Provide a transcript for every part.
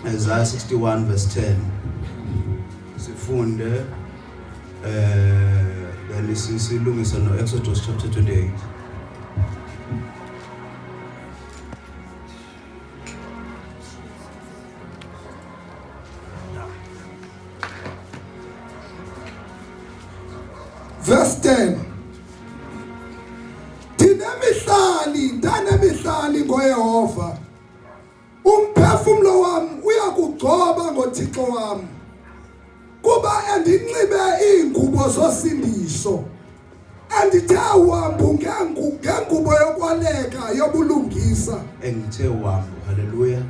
Isaiah 61 verse 10. Sifunde then silungise no Exodus chapter 28. Verse 10. Ndinemihlali, ndanemihlali ngoYehova. Umphefumlo wam uyakugcoba ngoThixo wam. Kuba endinxibe iingubo zosindiso. Endithe wambu ngengubo yokwaleka yobulungisa. Engithe wambu, haleluya,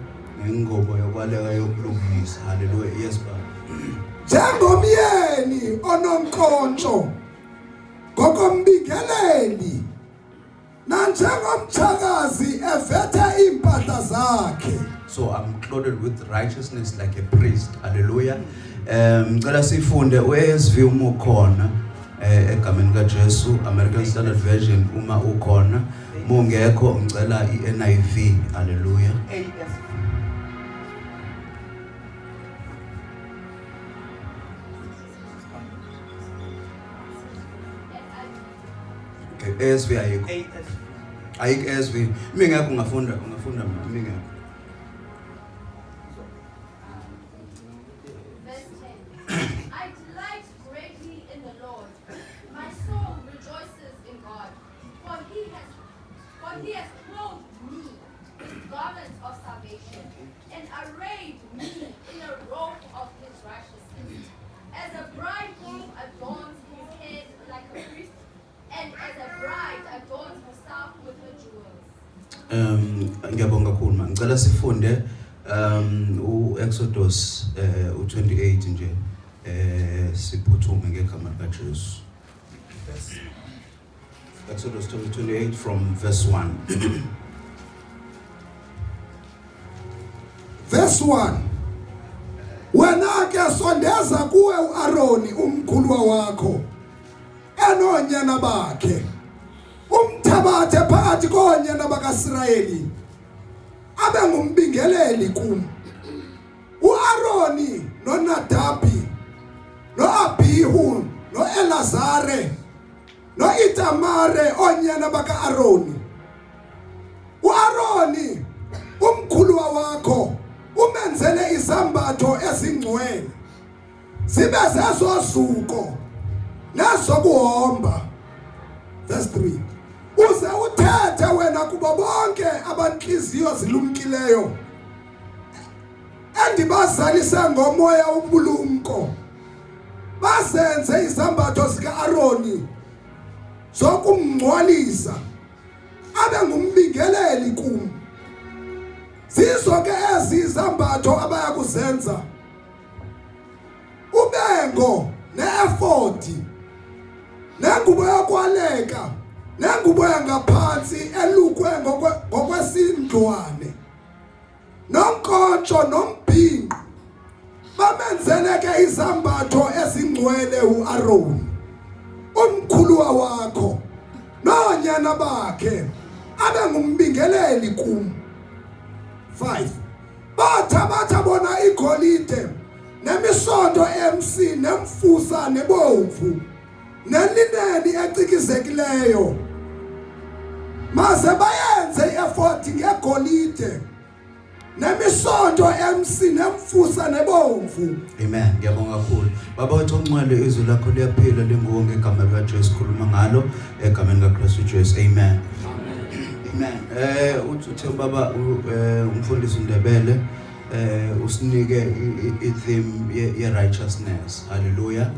ngengubo yokwaleka yobulungisa. Haleluya. Yes baba. Njengomyeni onomnkontsho ngokombingeleli nanjengomtshakazi evethe iimpahla zakhe. So I'm clothed with righteousness like a priest. Hallelujah. Ngicela sifunde uASV uma ukhona egameni kaJesu, American Standard Version uma ukhona. Mungekho ngicela iNIV. Hallelujah. ASV. Okay, ASV ayikho. ASV. Ayikho ASV. Mingekho ungafunda mina mingekho. Verse 10. I delight greatly in the Lord. My soul rejoices in God, for he has clothed me with garments of salvation and arrayed me in a robe of his righteousness. As a bridegroom adorns his head like a priest, and as a bride adorns herself with her jewels. Ngiyabonga kakhulu ma. Ngicela sifunde uExodus u28 nje siphuthume ngegama lika Jesu. Exodus chapter 28 from verse 1. Verse 1. Wena ke sondeza kuwe uAroni umkhuluwa wakho enoonyana bakhe, umthabathe phakathi koonyana bakaSirayeli abe ngumbingeleli kum. uAroni noNadabi noAbihu noElazare noItamare oonyana bakaAroni. uAroni umkhuluwa wakho umenzele izambatho ezingcwele zibe zezozuko nezokuhomba. Verse 3. Uze uthethe wena kubo bonke abantliziyo zilumkileyo endibazalise ngomoya wobulumko, bazenze izambatho zika-Aroni zokumngcwalisa abe ngumbingeleli kum. Zizo ke ezi izambatho abaya kuzenza: ubengo neefodi nengubo yokwaleka nengubo yangaphantsi elukwe ngokwesindlwane nomkontsho nombhinqo. Bamenzele ke izambatho ezingcwele uAroni umkhuluwa wakho noonyana bakhe abe ngumbingeleli kum. 5 Bathabatha bona igolide nemisonto MC nemfusa nebomvu nelineni ecikizekileyo, maze bayenze iefodi ngegolide nemisonto MC nemfusa nebomvu. Amen. Ngiyabonga kakhulu. Baba wethu ongcwele, izwi lakho liyaphila, linguwo ngegama lika Jesu, khuluma ngalo egameni kaKristu Jesu. Amen. Amen. Uthi uthe baba umfundisi uNdebele usinike i-theme ye righteousness. Hallelujah.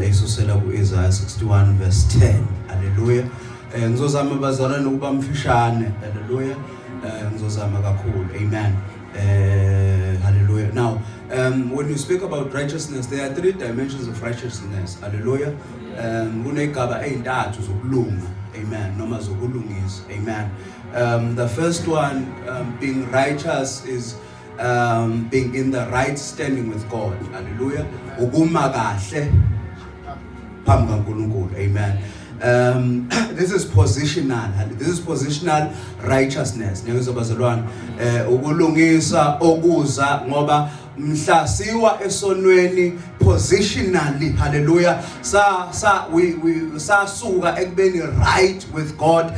Eyisusela ku-Isaiah 61 verse 10. Hallelujah. Ngizozama bazalwane ukuba mfishane. Hallelujah. Ngizozama kakhulu. Amen. Hallelujah. Now, when you speak about righteousness, there are three dimensions of righteousness. Hallelujah. Kuney'gaba ey'ntathu zokulunga. Amen. Noma zokulungisa. Amen. The first one, being righteous is being in the right standing with God. Hallelujah. Ukuma kahle phambi kaNkulunkulu. Amen. This is positional. This is positional righteousness. Ngiyezwa bazalwane, ukulungisa okuza ngoba mhla siwa esonweni positionally, hallelujah, sa we sasuka ekubeni right with God.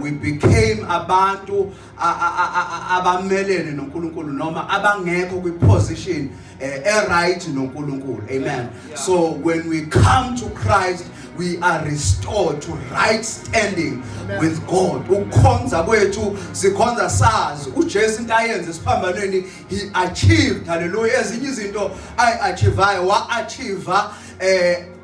We became abantu abamelene noNkulunkulu noma abangekho kwi-position e-right noNkulunkulu. Amen. So when we come to Christ, we are restored to right standing with God. Ukukhonza kwethu, sikhonza sazi uJesu into ayenze esiphambanweni, he achieved, hallelujah, ezinye izinto ayi-achievayo, wa-achieve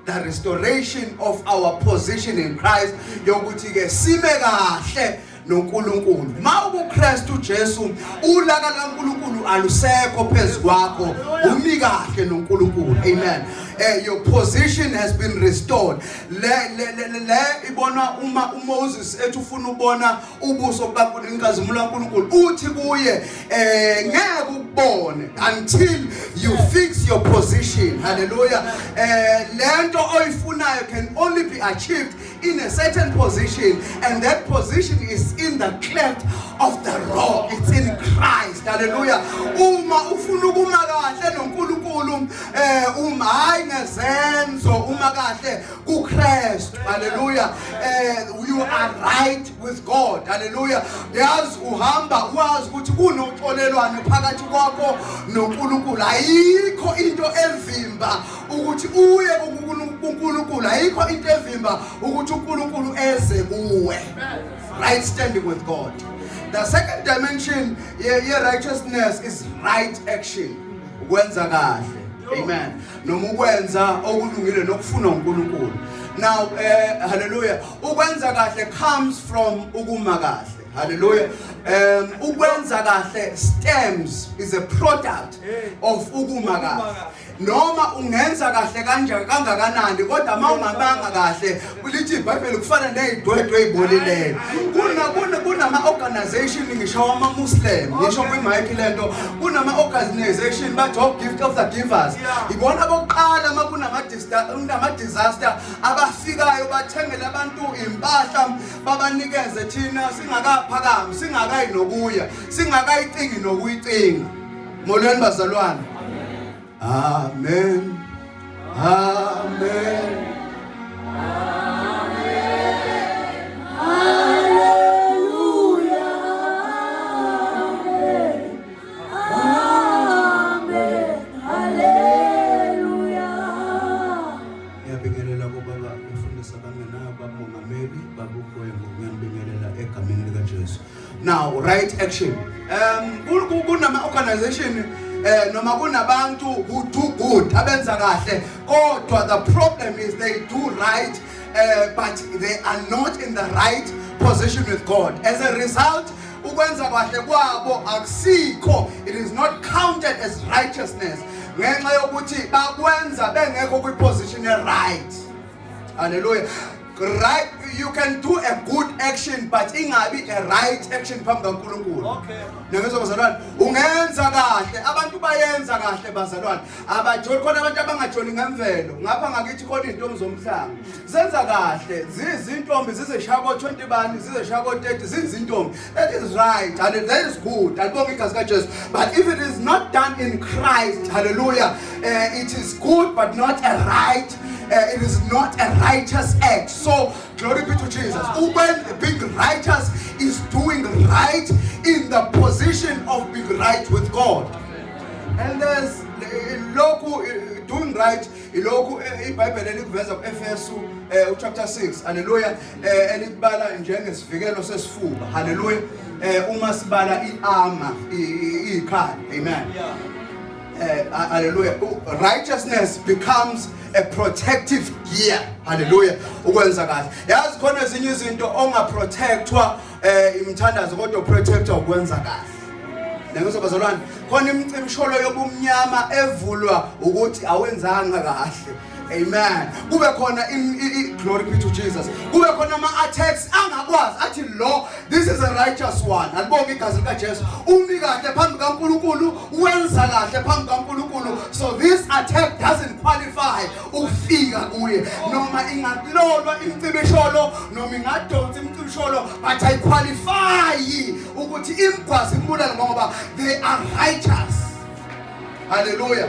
the restoration of our position in Christ, yokuthi ke sime kahle noNkulunkulu. Ma ukuKristu Jesu, ulaka laNkulunkulu alusekho phezukwakho, umi kahle noNkulunkulu. Amen. Your position has been restored. Le ibona uma uMoses ethi ufuna ubona ubuso bukaNkulunkulu, inkazimulo kaNkulunkulu, uthi kuye ngeke ukubone until you fix your position. Hallelujah. Lento oyifunayo can only be achieved in a certain position, and that position is in the cleft of the rock. It's in Christ. Hallelujah. Uma ufuna ukuma kahle noNkulunkulu, uma hayi ngezenzo, uma kahle kuKristu. Hallelujah. You are right with God. Hallelujah. Yazi uhamba wazi ukuthi kunoxolelwano phakathi kwakho noNkulunkulu. Ayikho into evimba ukuthi uye kuNkulunkulu, ayikho into evimba ukuthi uNkulunkulu eze kuwe. Right standing with God. The second dimension ye righteousness is right action, ukwenza kahle. Amen. Noma ukwenza okulungile nokufuna uNkulunkulu. Now, hallelujah, ukwenza kahle comes from ukuma kahle. Hallelujah. Ukwenza kahle stems, is a product of ukuma kahle. Noma ungenza kahle kanjani kangakanani, kodwa uma ungamanga kahle, lithi iBhayibheli kufana nezidwedwe ezibolileyo. Kuna kunama organization, ngisho ama Muslim, ngisho kwi mic lento, kunama organization bathi oh, Gift of the Givers, ibona bokuqala uma kunama disaster abafikayo bathengele abantu impahla babanikeze. Thina singakaphakami, singakayi nokuya, singakayicingi nokuyicinga. Molweni bazalwane. Amen, amen. Hallelujah. Amen. Hallelujah. Ngiyabingelela kubaba mfundisi abangenayo, baba mongameli, baba uGwembu, ngiyanibingelela egameni likaJesu. Now, right action. Kunama organization noma kunabantu who do good, abenza kahle, kodwa the problem is they do right, but they are not in the right position with God. As a result, ukwenza kahle kwabo akusikho, it is not counted as righteousness, ngenxa yokuthi bakwenza bengekho kwi-position e-right. Hallelujah. Right, you can do a good action but ingabi a right action phambi kaNkulunkulu. Niyangizwa bazalwane? Ungenza kahle, abantu bayenza kahle bazalwane, abajoli khona, abantu abangajoli ngemvelo. Ngapha ngakithi khona izintombi zomhlanga zenza kahle, zizintombi zizeshaya ko-20 bani, zizeshaya ko-30, zizintombi. That is right and that is good, alibonge igazi kaJesu. But if it is not done in Christ, hallelujah, it is good but not a right, it is not a righteous act. So glory be to Jesus. When being righteous is doing right in the position of being right with God. And there's lokhu doing right, ilokhu iBhayibheli elikuveza kuEfesu uchapter 6, hallelujah, elikubala njengesivikelo sesifuba. Hallelujah. Uma sibala iarmor, ikhali. Amen. Hallelujah. Righteousness becomes a protective gear. Hallelujah. Ukwenza kahle, yazi khona ezinye izinto ongaprotectwa imithandazo, kodwa protectwa ukwenza kahle. Niyangizwa bazalwane? Khona imicibisholo yobumnyama evulwa ukuthi awenzanga kahle. Amen. Kube khona glory be to Jesus, kube khona ama attacks angakwazi athi lo, this is a righteous one. Alibonge igazi lika Jesu. Umi kahle phambi kaNkulunkulu, wenza kahle phambi kaNkulunkulu, so this attack doesn't qualify ukufika kuye. Noma ingakulolwa imicibisholo. Noma ingadonsa imcibisholo but ayiqualify ukuthi imgwazi imbulale ngoba they are righteous. Hallelujah.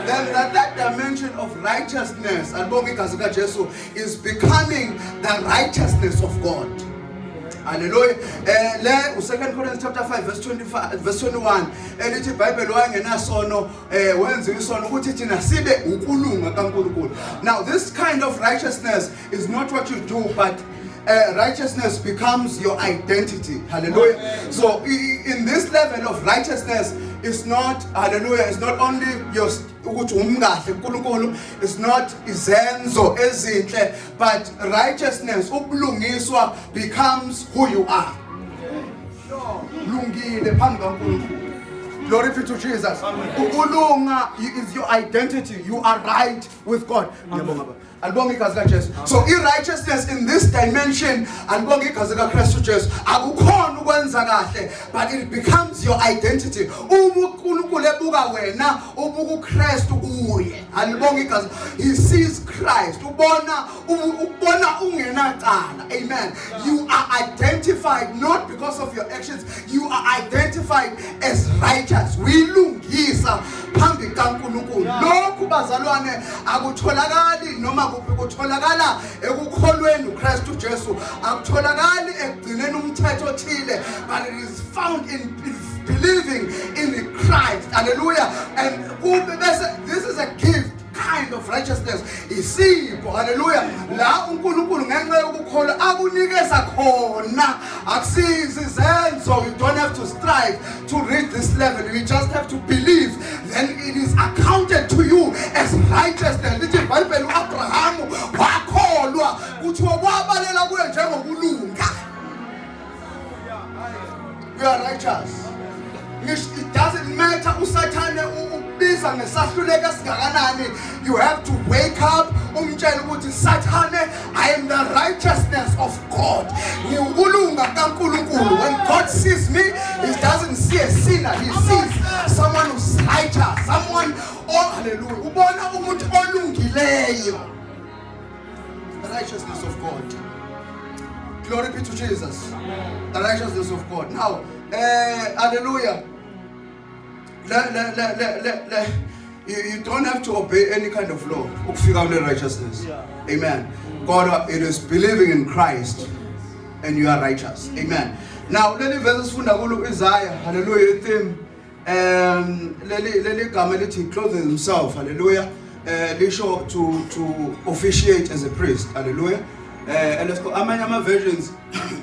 Then that dimension of righteousness, alibonga igazi kaJesu, is becoming the righteousness of God. Hallelujah. Le u2 Corinthians chapter 5 verse 25 verse 21 elithi iBhayibheli wayengenasono wenza isono ukuthi thina sibe ukulunga kaNkulunkulu. Now this kind of righteousness is not what you do, but righteousness becomes your identity. Hallelujah. Amen. So in this level of righteousness, it's not, hallelujah, it's not only your ukuthi umkahle uNkulunkulu, it's not izenzo ezinhle, but righteousness, ubulungiswa, becomes who you are. Lungile phambi kaNkulunkulu. Glory be to Jesus. Ukulunga is your identity. You are right with God. Ngiyabonga baba. Alibonga igazi kaJesu. So i-righteousness in this dimension, alibonga igazi kaKristu Jesu, akukhona ukwenza kahle, but it becomes your identity. Uma uNkulunkulu ebuka wena, ubuka uKristu kuye. Alibonga igazi. He sees Christ. Ubona ukubona ungenacala. Amen. You are identified not because of your actions. You are identified as righteous. Uyilungisa phambi kaNkulunkulu. Lokhu bazalwane akutholakali noma kuphi, kutholakala ekukholweni uKristu Jesu. Akutholakali ekugcineni umthetho othile, but it is found in believing in Christ. Hallelujah. And kube bese this is a gift kind of righteousness, isipho, haleluya, la uNkulunkulu ngenxa yokukholwa akunikeza khona. Akusizi izenzo. You don't have to strive to reach this level. You just have to believe, then it is accounted to you as righteousness. Lithi iBhayibheli uAbrahamu wakholwa, kuthiwa kwabalela kuye njengokulunga. You are righteous. Ngisho it doesn't matter usathane ukubiza ngesahluleko esingakanani, you have to wake up umtshele ukuthi, "Sathane, I am the righteousness of God. Ngiwukulunga kaNkulunkulu." When God sees me, he doesn't see a sinner. He sees someone who's righteous, someone, oh hallelujah, ubona umuntu olungileyo. The righteousness of God. Glory be to Jesus. The righteousness of God. Now, hallelujah. Le, le, le, le, le, le. You don't have to obey any kind of law ukufika kule righteousness. Amen. God, it is believing in Christ and you are righteous. Amen. Now, leli verse sifunda kulo Isaiah, hallelujah, theme leli gama lithi clothes himself, hallelujah. Lisho to officiate as a priest. Hallelujah. Let's go. Amanye ama versions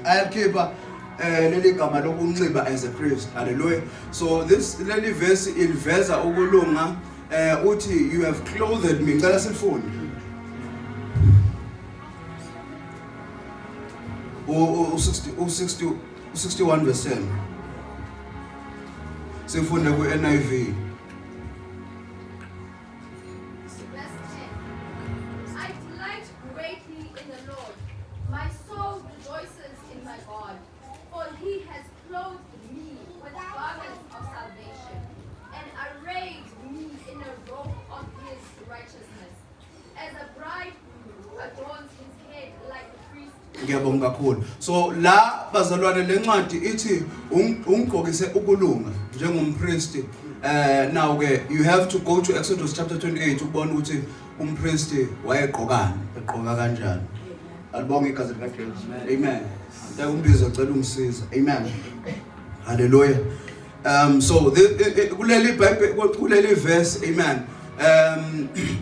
ayakhipha leli gama lokunxiba as a priest. Hallelujah. So this leli verse iliveza ukulunga, uthi, "You have clothed me." Ngicela silifunde. U 60 u 60 u 61 verse 10. Sifunde ku NIV. Verse 10. I delight greatly in the Lord. My soul rejoices in my God, for he has clothed me with garments of salvation and arrayed me in a robe of his righteousness. As a bridegroom adorns his head like a priest. Ngiyabonga kakhulu. So la bazalwane, lencwadi ithi ungigqokise ukulunga njengompristi. Now ke you have to go to Exodus chapter 28 ukubona ukuthi umpristi wayegqokani, egqoka kanjani. Alibonga igazi likaJesu. Amen. Ndakumbiza, cela ungisiza. Amen. Hallelujah. So kuleli Bible, kuleli verse, amen.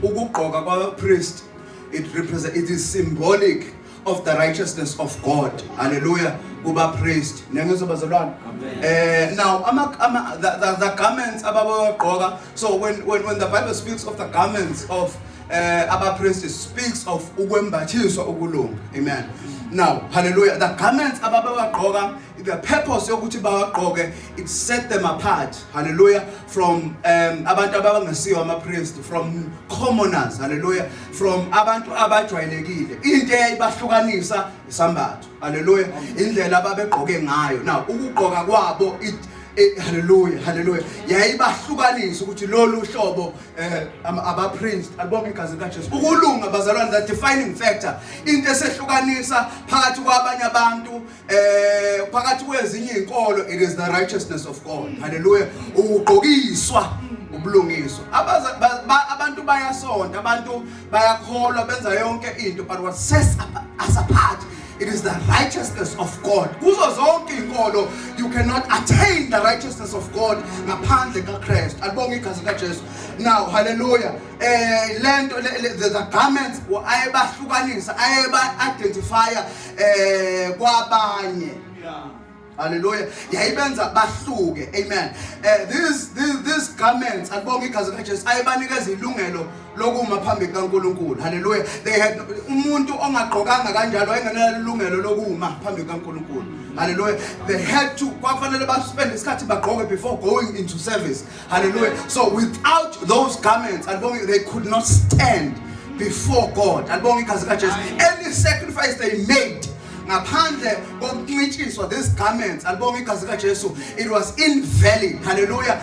Ukugqoka kwa priest, it represent it is symbolic of the righteousness of God. Hallelujah. Kuba priest. Niyangizwa bazalwane? Now ama the garments ababewagqoka, so when the Bible speaks of the garments of aba priest, it speaks of ukwembathiswa ukulunga. Amen. Now, hallelujah, the garments ababewagqoka, the purpose yokuthi bawagqoke, it set them apart, hallelujah, from abantu abangesiyo ama priest, from commoners, hallelujah, from abantu abajwayelekile. Into eyayibahlukanisa isambatho, hallelujah, indlela ababegqoke ngayo. Now ukugqoka kwabo, it Hallelujah, hallelujah. Yayibahlukanisa ukuthi lolu hlobo aba priest, alibonke igazi likaJesu. Ukulunga bazalwane, the defining factor, into esehlukanisa phakathi kwabanye abantu, phakathi kwezinye izinkolo, it is the righteousness of God. Hallelujah. Ugqokiswa ubulungiswa. Abantu bayasonta, abantu bayakholwa, benza yonke into, but what sets us apart, it is the righteousness of God. Kuzo zonke inkolo, you cannot attain the righteousness of God ngaphandle kaKristu. Alibonge igazi likaJesu. Now, hallelujah. Lento the garments ayebahlukanisa, ayeba identify kwabanye. Hallelujah. Yayibenza bahluke. Amen. These garments, alibonge igazi likaJesu, ayebanikeza ilungelo lokuma phambi kukaNkulunkulu. Hallelujah. They had umuntu ongagqokanga kanjalo wayengenalo ilungelo lokuma phambi kukaNkulunkulu. Hallelujah. They had to, kwakufanele baspend isikhathi bagqoke before going into service. Hallelujah. So without those garments, alibonge, they could not stand before God. Alibonge igazi likaJesu. Any sacrifice they made ngaphandle kokuncishiswa these garments, alibonge igazi likaJesu, it was invalid. Hallelujah.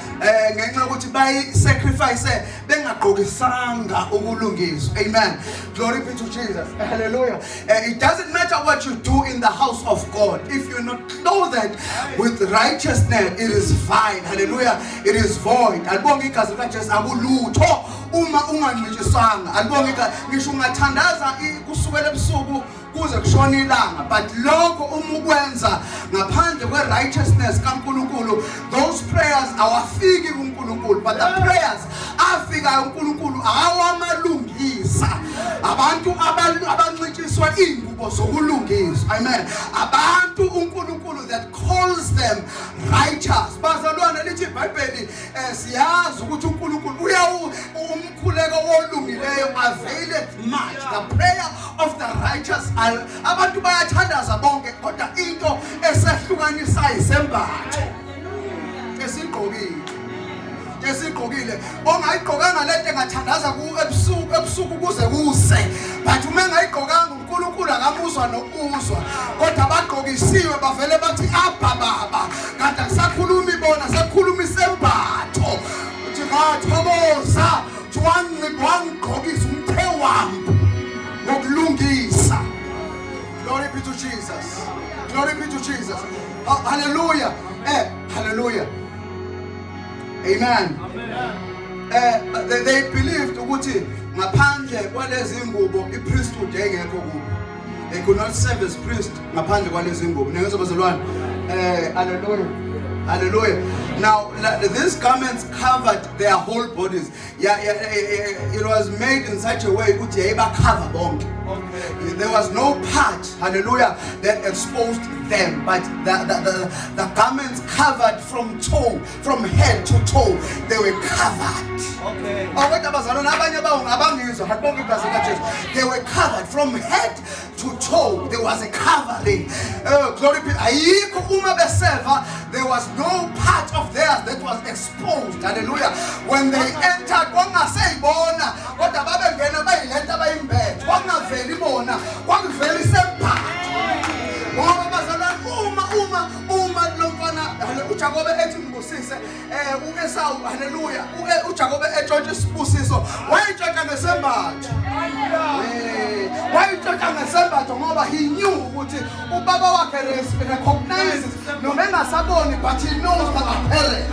Ngenxa yokuthi bayi sacrifice bengagqokisanga ukulungiswa. Amen. Glory be to Jesus. Hallelujah. It doesn't matter what you do in the house of God, if you're not clothed with righteousness, it is vile. Hallelujah. It is void. Alibonge igazi likaJesu. Akulutho uma ungancishiswanga. Alibonge igazi. Ngisho ungathandaza kusukela ebusuku kuze kushona ilanga, but lokho uma ukwenza ngaphandle kwe-righteousness kaNkulunkulu, those prayers awafiki kuNkulunkulu. But the prayers afikayo kuNkulunkulu awamalungisa, abantu abancishiswa iy'ngubo zokulungiswa. Amen. Abantu uNkulunkulu that calls them righteous. Bazalwane, lithi iBhayibheli, siyazi ukuthi uNkulunkulu uyawu umkhuleko wolungileyo availeth much. The prayer of the righteous. Abantu bayathandaza bonke, kodwa into esehlukanisayo isembatho esigqokile. Ongayigqokanga lento engathandaza ku ebusuku kuze kuse, but uma engayigqokanga, uNkulunkulu akamuzwa nokuzwa. Kodwa bagqokisiwe bavele bathi, "Abba, Baba." Kanti akusakhulumi bona, sekukhuluma isembatho. Uthi, "Ngathokoza," uthi, "wangigqokisa umthe wami ngokulungisa." Glory be to Jesus. Glory be to Jesus. Hallelujah. Hallelujah. Amen. They believed ukuthi ngaphandle kwalezi ngubo i-priesthood yayingekho kubo. They could not serve as priest ngaphandle kwalezi ngubo. Niyezwa bazalwane? Hallelujah. Hallelujah. Now these garments covered their whole bodies. Yeah, it was made in such a way ukuthi yayiba cover bonke. There was no part, hallelujah, that exposed them, but the garments covered from toe, from head to toe, they were covered. Oh, kodwa bazalwane, abanye bawo abangizwa. Alibonge igazi likaJesu. They were covered from head to toe. There was a covering. Oh, glory be. Ayikho uma beseva, there was no part of theirs that was exposed. Hallelujah. When they entered, kwangaseyibona, kodwa babengena bayilento abayimbethe. Kwangaveli bona, kwakuvela isembatho. Ngoba bazalwane, uma lo mfana uJakobe ethi ngibusise uEsau, haleluya, uJakobe etshontsha isibusiso, wayitshontsha ngesembatho. Wayitshontsha ngesembatho ngoba he knew ukuthi ubaba wakhe recognizes noma engasaboni, but he knows the appearance.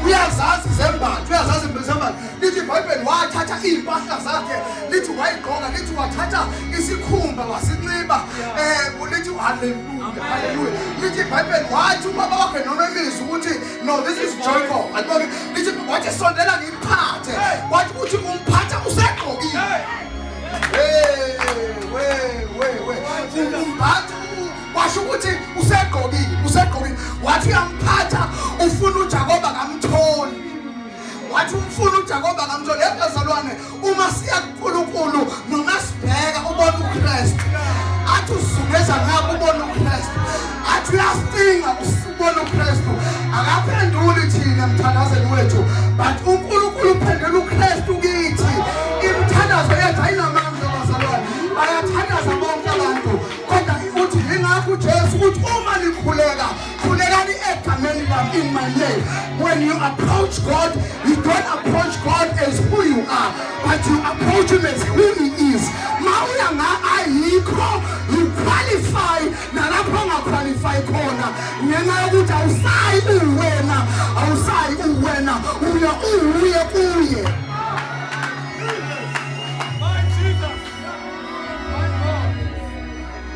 Uyazazi izembatho, uyazazi izembatho. Lithi iBhayibheli wathatha iy'mpahla zakhe, lithi wayigqoka, lithi wathatha isikhumba wasinxiba. Lithi, haleluya, haleluya, lithi iBhayibheli wathi ubaba wakhe noma emizwa ukuthi, "No, this is Jacob." Alibonke. Lithi wathi, "Sondela ngimphathe." Wathi uthi umphatha usegqokile. Hey, we we we umphatha, washo ukuthi usegqokile, usegqokile. Wathi uyamphatha, ufuna uJakoba, akamtholi. Wathi umfuna uJakoba, akamtholi. Yebazalwane, uma siya kuNkulunkulu, noma sibheka, ubona uKristu. Athi uzungeza ngapha, ubona uKristu. Athi uyasinga, ubona uKristu. Akaphenduli thina emthandazweni wethu, but uNkulunkulu uphendula uKristu kithi. Imithandazo yethu ayinamandla bazalwane. Bayathandaza bonke abantu, kodwa uthi yingakho uJesu ukuthi uma nikhuleka, khulekani egameni lami. in my name. When you approach God, you don't approach God as who you are, but you approach him as who he is. Mawuya nga ayikho, you qualify nalapho ongaqualify khona ngenxa yokuthi awusayi uwena, awusayi uwena, uya uwuye kuye.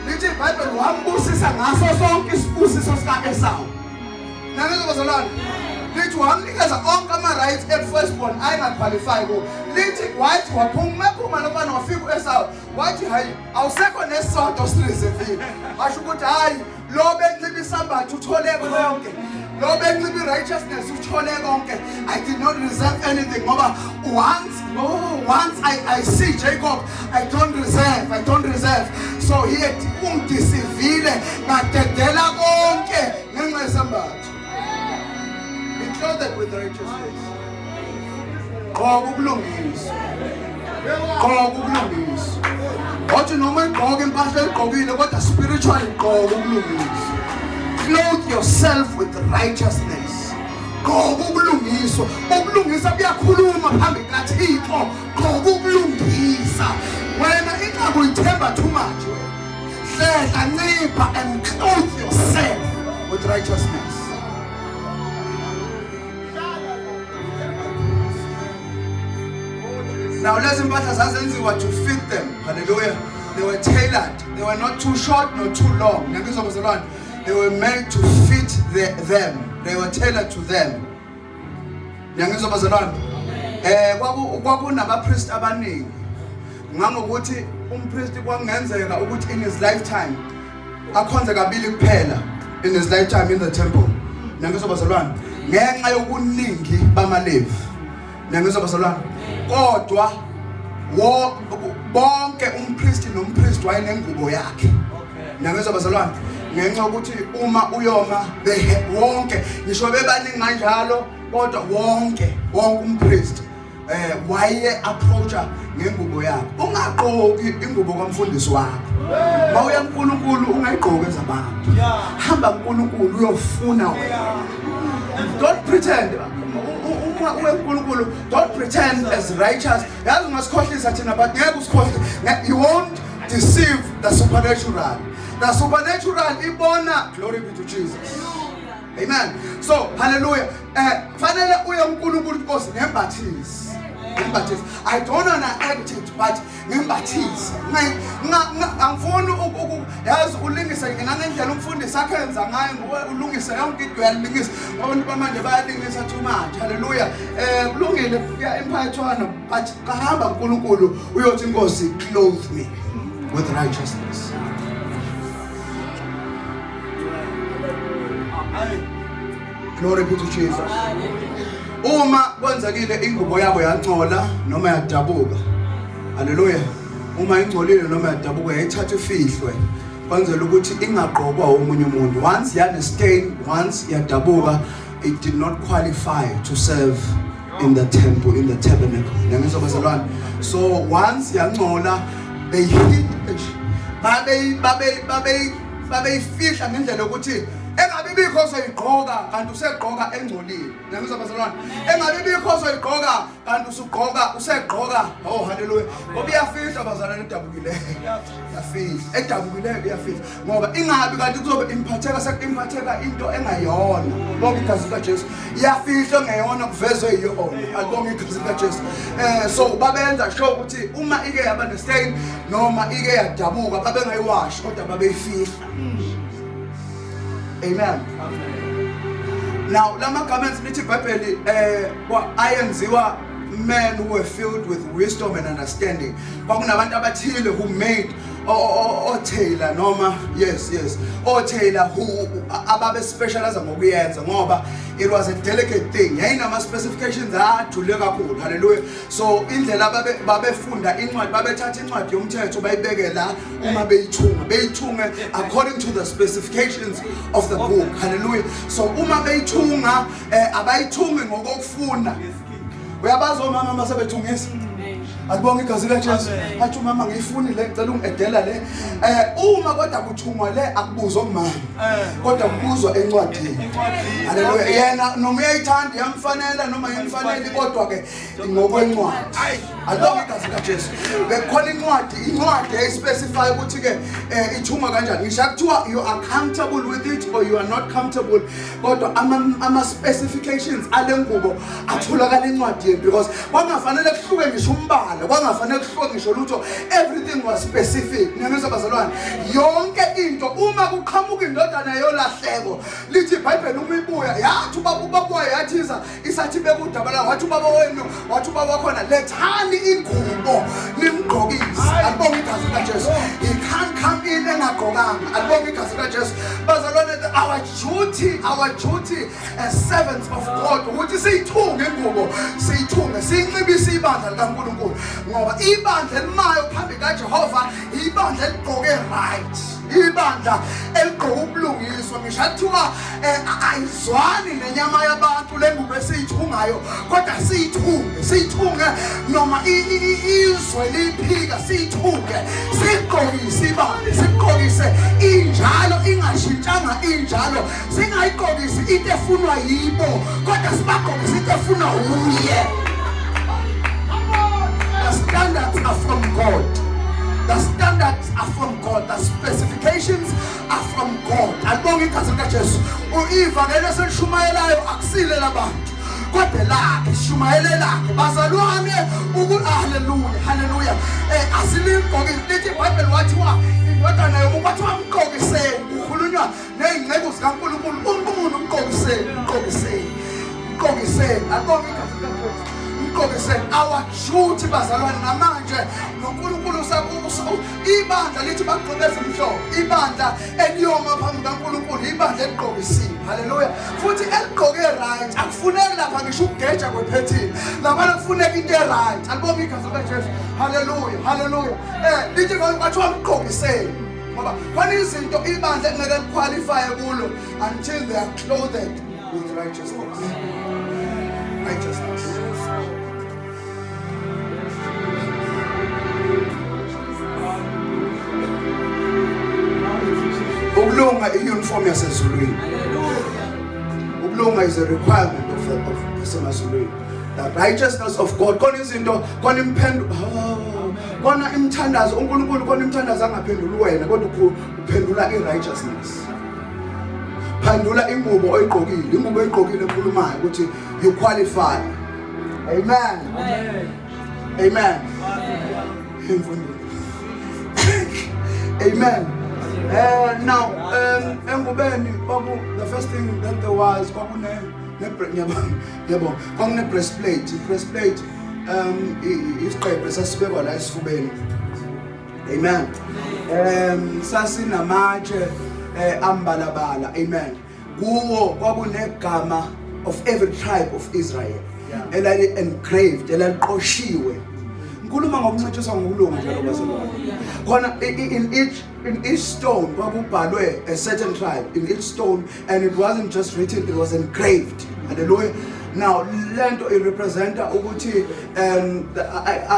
Lithi iBhayibheli wambusisa ngaso sonke isibusiso sika-Esawu. Nangizwa bazalwane? Lithi wamnikeza onke ama-rights e-firstborn ayengaqualify kuwo. Lithi wathi waphuma ephuma lo mfana wafika u-Esawu wathi hayi awusekho nesisodwa osireservile. Washo ukuthi hayi lo benxiba isambatho uthole konke. Lo benxiba i-righteousness uthole konke. I did not reserve anything ngoba once oh, once I see Jacob I don't reserve, I don't reserve. So he had ungidisivile ngadedela konke ngenxa yesambatho. Be clothed with righteousness. Gqoka ubulungiswa. Gqoka ubulungiswa. Wathi noma igqoka impahla oyigqokile kodwa spiritually gqoka ubulungiswa. Clothe yourself with righteousness. Gqoka ubulungiswa. Ubulungisa buyakhuluma phambi kukaThixo. Gqoka ubulungisa. Wena inqaku uyithemba too much wena. Hlehla ncipha and clothe yourself with righteousness. Now lezi mpahla zazenziwa to fit them. Hallelujah. They were tailored. They were not too short nor too long. Ngiyakuzwa bazalwane. They were made to fit them. They were tailored to them. Ngiyangizwa bazalwane? Eh kwaku kwakunabapriest abaningi. Ngangokuthi umpriest kwakungenzeka ukuthi in his lifetime akhonze kabili kuphela in his lifetime in the temple. Ngiyangizwa bazalwane? Ngenxa yokuningi bamaLevi. Ngiyangizwa bazalwane? Kodwa wo bonke umpriest nompriest wayenengubo yakhe. Ngiyangizwa bazalwane? Ngenxa yokuthi uma uyoma wonke ngisho bebaningi kanjalo kodwa wonke wonke umpriest eh waye approacha ngengubo yakhe. Ungaqoki ingubo kamfundisi wakho. Mawuya kuNkulunkulu ungayigqoki ezabantu. Hamba kuNkulunkulu uyofuna wena. Don't pretend uma uye kuNkulunkulu don't pretend as righteous. Yazi ungasikhohlisa thina but ngeke usikhohlise. You won't deceive the supernatural. The supernatural ibona glory be to Jesus. Amen. So hallelujah. Eh fanele uye uNkulunkulu Nkosi ngembathise. Ngembathise. I don't wanna act it but ngembathise. Angifuni yazi ulingise nangendlela umfundisi akhe enza ngayo ngoba ulungise yonke into uyalingisa. Abantu bamanje bayalingisa too much. Hallelujah. Eh kulungile kuya emphakathwana but kahamba uNkulunkulu uyothi Nkosi clothe me with righteousness. Glory be to Jesus. Uma kwenzekile ingubo yabo yancola noma yadabuka. Hallelujah. Uma ingcolile noma yadabuka yayithatha ifihlwe kwenzela ukuthi ingagqokwa omunye umuntu. Once yane stain, once yadabuka, it did not qualify to serve in the temple, in the tabernacle. Ngiyangizwa bazalwane. So once yancola they hid babe babe babe babeyifihla ngendlela yokuthi engabe bikho ozoyigqoka kanti usegqoka engcolile. Ngiyangizwa bazalwane. Engabe bikho ozoyigqoka kanti usugqoka usegqoka. Oh haleluya. Ngoba iyafihlwa bazalwane edabukile. Iyafihla. Edabukile iyafihla. Ngoba ingabi kanti kuzobe imphatheka sekuimphatheka into engayona. Bonke igazi likaJesu. Iyafihlwa ngeyona kuvezwe iyona. Alibonge igazi likaJesu. Eh so babenza sure ukuthi uma ike yaba ne stain noma ike yadabuka babengayiwashi kodwa babeyifihla. Amen. Now lama garments lithi iBhayibheli eh ayenziwa men who were filled with wisdom and understanding. Kwakunabantu abathile who made o-tailor noma yes yes o-tailor who ababe specialize ngokuyenza ngoba it was a delicate thing. Yayinama specifications ajule kakhulu. Hallelujah. So indlela babe babefunda incwadi babethatha incwadi yomthetho bayibeke la uma beyithunga beyithunge according to the specifications of the book. Hallelujah. So uma beyithunga eh, abayithungi ngokokufuna. Uyabazi omama uma sebethungisa Alibonge igazi likaJesu. Athi umama ngiyifuni le, ngicela ungedela le. Uma kodwa kuthungwa le akubuzwa kumama. Kodwa kubuzwa encwadini. Haleluya. Yena noma uyayithanda iyamfanela noma ayimfaneli kodwa ke ngokwencwadi. Alibonge igazi likaJesu. Bekukhona incwadi, incwadi eyayispecify ukuthi ke ithungwa kanjani. Ngisho kuthiwa you are comfortable with it or you are not comfortable kodwa ama specifications alengubo atholakala encwadini because kwangafanele kuhluke ngisho umbala, kwangafanele kuhluke ngisho lutho, everything was specific. Niyangizwa bazalwane? Yonke into uma kuqhamuka indodana yolahleko, lithi iBhayibheli uma ibuya yathi ubaba ubaba yathiza isathi bekudaba la, wathi ubaba wenu, wathi ubaba wakhona lethani ingubo nimgqokise. Alibonge igazi likaJesu. He can't come in engagqokanga. Alibonge igazi likaJesu. Bazalwane, our duty as servants of God ukuthi siyithunge ingubo, siyithunge, siyinxibise ibandla likaNkulunkulu, ngoba ibandla elimayo phambi kaJehova ibandla eligqoke right, ibandla eligqoke ubulungiswa. Ngisho kuthiwa ayizwani nenyama yabantu le ngubo esiyithungayo, kodwa siyithunge, siyithunge noma izwe liphika, siyithunge, siyigqokise ibandla, siyigqokise injalo, ingashintshanga injalo. Singayigqokisi into efunwa yibo, kodwa sibagqokise into efunwa uye. The standards are from God. The standards are from God. The specifications are from God. Alibonge igazi likaJesu. Ivangeli eselishumayelayo akusile labantu, kodwa lakhe, sishumayele lakhe bazalwane. Haleluya, haleluya. Asiligqokisi, lithi iBhayibheli wathiwa indodana yomuntu kwathiwa mgqokiseni, kukhulunywa ney'nceku zikaNkulunkulu, uNkulunkulu mgqokiseni, mgqokiseni, mgqokiseni. Alibonge igazi likaJesu. Mgqokiseni. Our duty bazalwane, namanje noNkulunkulu ibandla lithi bagqoke ezimhlophe, ibandla eliyoma phambi kaNkulunkulu ibandla eligqokisiwe. Haleluya. Futhi eligqoke right, akufuneki lapha ngisho ukugeja kwephethini lapha, kufuneka into e-right. Alibonge igazi likaJesu. Haleluya, haleluya. Lithi kwathiwa mgqokiseni, ngoba khona izinto ibandla engeke liqualify kulo until they are clothed with righteousness, righteousness. Ukulunga i-uniform yasezulwini. Ukulunga is a requirement of yasemazulwini, the righteousness of God. Khona izinto, khona imphendulo, khona imithandazo uNkulunkulu, khona imithandazo angaphenduli wena, kodwa uphendula i-righteousness, phendula ingubo oyigqokile, ingubo oyigqokile ekhulumayo ukuthi you qualify. Amen, amen. Imfundo. Amen. Now engubeni kwaku the first thing that there was kwakune ne ngiyabonga, ngiyabonga, kwakune breastplate. I breastplate isiqephe sasibekwa la esifubeni. Amen. Sasinamatshe ambalabala. Amen. Kuwo kwakunegama of every tribe of Israel elali engraved, elaliqoshiwe. Ngikhuluma ngokuncishiswa ngokulunga njalo bazalwane. Khona in each stone kwakubhalwe a certain tribe in each stone, and it wasn't just written, it was engraved. Hallelujah. Now lento irepresenta ukuthi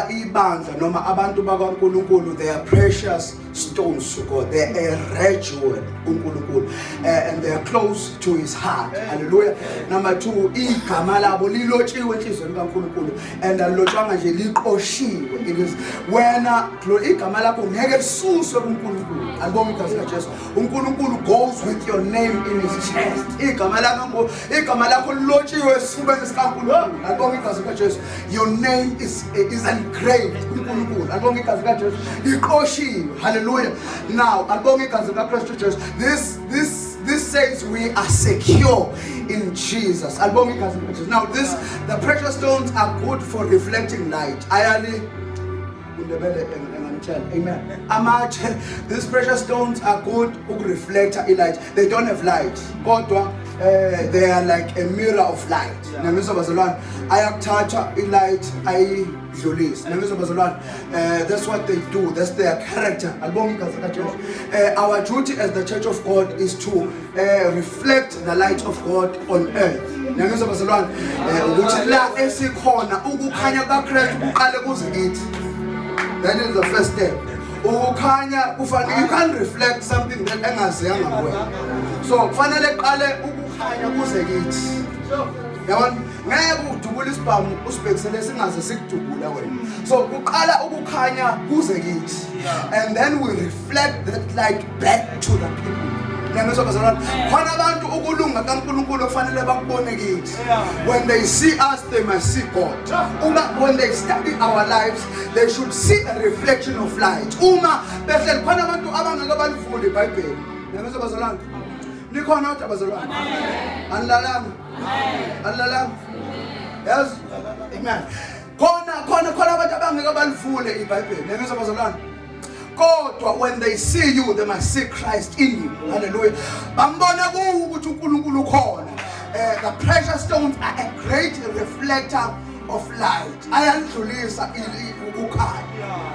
ibandla noma abantu bakaNkuluNkulu, they are precious stones to God. They are a rare jewel kuNkulunkulu, and they are close to his heart. Hallelujah. Number 2, igama labo lilotshiwe enhliziyweni kaNkulunkulu, and alilotshwanga nje, liqoshiwe. It is wena igama lakho ngeke lisuswe kuNkulunkulu. Alibonge igazi likaJesu. uNkulunkulu goes with your name in his chest. Igama lakho, igama lakho lilotshiwe esifubeni sikaNkulunkulu. Alibonge igazi likaJesu. Your name is engraved kuNkulunkulu. Alibonge igazi likaJesu. Liqoshiwe. Hallelujah. Now alibonge igazi likaKristu Jesu. This says we are secure in Jesus. Alibonge igazi likaJesu. Now this the precious stones are good for reflecting light. Ayali uNdebele engamtshela. Amen. Amatshe, these precious stones are good ukureflecta i-light. They don't have light, kodwa they are like a mirror of light. Niyangizwa bazalwane? Ayakuthatha i-light ayidlulise. Niyangizwa bazalwane? That's what they do. That's their character. Alibonge igazi likaJesu. Our duty as the church of God is to reflect the light of God on earth. Niyangizwa bazalwane? Ukuthi la esikhona ukukhanya kaKristu kuqale kuze kithi. That is the first step. Ukukhanya kufanele, you can't reflect something that engaziyanga kuwena. So kufanele qale ukukhanya kuze kithi. Yabona, ngeke udubule isibhamu usibhekisele singaze sikudubula wena. So kuqala ukukhanya kuze kithi, and then we reflect that light back to the people. Niyangizwa bazalwane? Khona abantu ukulunga kaNkulunkulu okufanele bakubone kithi. When they see us, they must see God. Uma when they study our lives, they should see a reflection of light. Uma behleli khona abantu abangeke balivule iBhayibheli. Niyangizwa bazalwane? Nikhona kodwa bazalwane? Anilalanga? Anilalanga? Yes? Amen. Khona khona khona abantu abangeke balivule iBhayibheli. Niyangizwa bazalwane? Kodwa when they see you, they must see Christ in you. Hallelujah. Bambona kuwe ukuthi uNkulunkulu ukhona. The precious stones are a great reflector of light. Ayalidlulisa ukukhanya.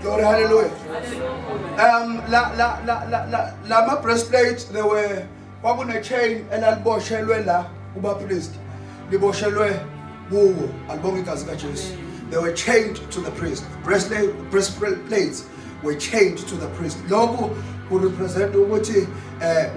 Glory, hallelujah. La la la la la lama breastplates, they were, kwakune chain elaliboshelwe la kuba priest, liboshelwe kuwo. Alibonga igazi kaJesu. They were chained to the priest. Breastplates were chained to the priest. Lokhu kurepresent ukuthi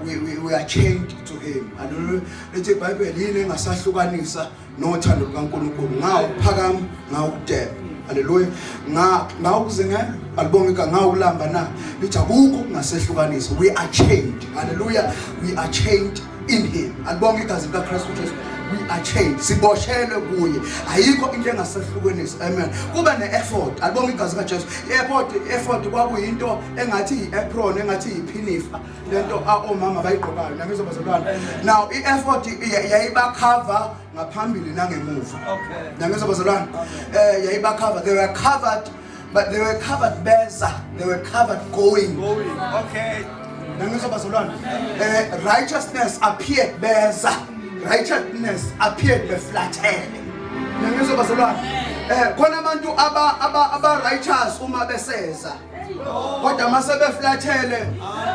we are chained to him. Hallelujah. Lithi iBhayibheli, yini engasahlukanisa nothando lukaNkulunkulu? Ngawo phakama, ngawo kudeba, haleluya, nga ngawukuzingela, alibonga igama, ngawukulamba na? Lithi akukho okungasehlukanisa. We are chained, haleluya, we are chained in him. Alibonga igazi likaKristu Jesu. We are chained, siboshelwe kuye, ayikho into engasehlukanisa. Amen. Kuba ne-ephod. Alibonga igazi kaJesu. I-ephod, i-ephod kwakuyinto engathi yi-apron, engathi yiphinifa, lento omama bayigqokayo. Nangizwa bazalwane? Now i-ephod yayibakhava ngaphambili nangemuva. Nangizwa bazalwane? Yayibakhava. They were covered, but they were covered beza, they were covered going. Going. Okay. Nangizwa bazalwane? Righteousness appeared beza, righteousness appeared beflathele. Nangizwa bazalwane? Khona abantu aba righteous uma beseza, kodwa mase beflathele